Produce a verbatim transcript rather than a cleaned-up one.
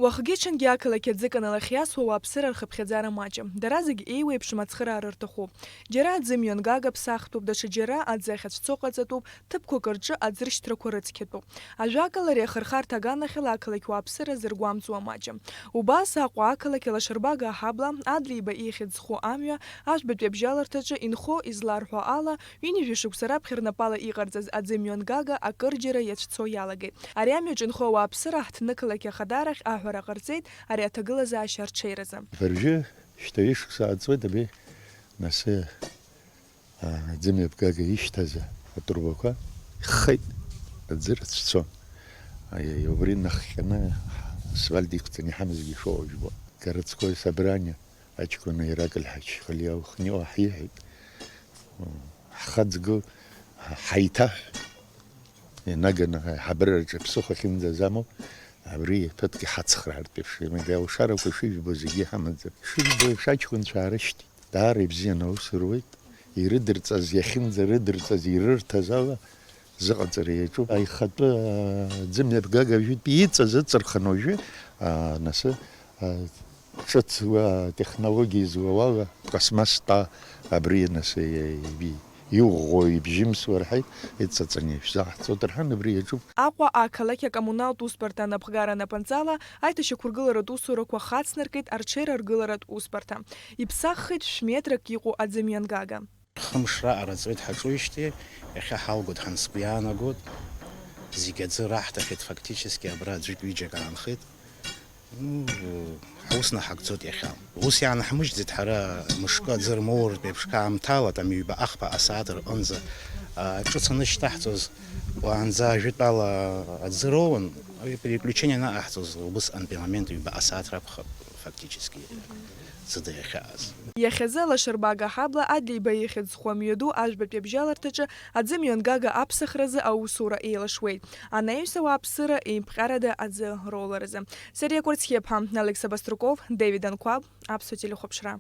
Уахгьы-ҽынгьы ақалақь аӡы каналахь иасуа ауааԥсыра рхыԥхьаӡара маҷым. Дара зегь еиуеиԥшым ацхыраара рҭахуп. Џьара аӡымҩан гага ԥсахтәуп, даҽаџьара аӡы ахьацәцо ҟаҵатәуп, ҭыԥқәак рҿы аӡыршьҭрақәа рыцқьатәуп. Ажәакала, ари ахырхарҭа аганахьала ақалақь уааԥсыра зыргәамҵуа маҷым. Убас Аҟәа ақалақь алашарбага аҳабла, Адлеиба ихьӡ зху амҩа, Ажәбатәи абжьаларҭаҿы инхо изларҳәо ала, ҩынҩажәа шықәса раԥхьа рнапала иҟарҵаз аӡымҩан гага акырџьара иацәцо иалагеит. Ари амҩаҿ инхо ауааԥсыра ҳҭнықалақь ахадарахь аҳәара ҟарҵеит ари аҭагылазаашьа арҽеиразы. Абыржәы шьҭа ҩышықәса ааҵуеит абри, нас, а, аӡымҩаԥгага ишьҭаз атурбақәа иххеит, аӡы рыцәцо. Аиеи, убри нахҟьаны асфальт иқәҵаны иҳамазгьы ишоуа жәбо. Городское собрание аҷкәын Иракль Ҳаџьхалиа Ухниоа ҳиҳәеит, ҳхаҵгыл, ҳаиҭаҳә, инаганы аиҳабыраҿы ԥсыхәа ахьынӡазамоу, абри ҭыԥк иҳацхраартә еиԥш, имагьы алшарақәа шыжәбо зегьы иҳамаӡам. Шыжәбо еиԥш аҷкәынцәа аарышьҭит. Даара ибзианы аус руеит. Ирыдырҵаз, иахьынӡарыдырҵаз, ирырҭаз ала зыҟаҵара иаҿуп. Аихатәы, аа, ӡымҩаԥгага жәытә иҵаз ыҵырхын уажәы, аа, нас, аа, ҿыц уа технологиа зуауала, пластмасс тәа абри, нас, и-, и-, иӷәӷәоу ибжьымсуа рҳәеит, иҵаҵаны ишәзаҳҵоит рҳәан, абри иаҿуп. Аҟәа ақалақь акоммуналтә усбарҭа анапхгара анапынҵала аиҭашьақәыргыларатә усурақәа хацнаркит арҽеира аргыларатә усбарҭа. Иԥсаххеит шә-метрак иҟоу аӡымҩангага. Хымш раҟара ҵуеит ҳаҿуижьҭеи, иахьа ҳалгоит ҳәа сгәы иаанагоит. Зегь аӡы раҳҭахьеит, фактически абра аӡәык-ҩыџьак аанхеит. Ну, ҳус наҳагӡоит иахьа. Ус иаанаҳмыжьӡеит ҳара мышкы аӡы рмоуртә еиԥш аамҭала, там ҩба-ахԥа асааҭ рҟынӡа, а, ҿыц анышьҭаҳҵоз, уаанӡа ажәытәала аӡы роуан, уи переключение анаҟаҳҵоз, убысҟантәи амомент ҩба асааҭ ракәхап, фактически, ӡыда иахьааз. Иахьазы алашарбага ҳабла Адлеиба ихьӡ зху амҩаду ажәбатәи абжьаларҭаҿы аӡымҩангага аԥсахразы аусура еилашуеит, анаҩс ауааԥсыра еимԥҟьарада аӡы роуларазы. Сариа Кәарцхиаԥҳа, Алекса Баструков, Дэвид Анқәаб, Аԥсуа телехәаԥшра.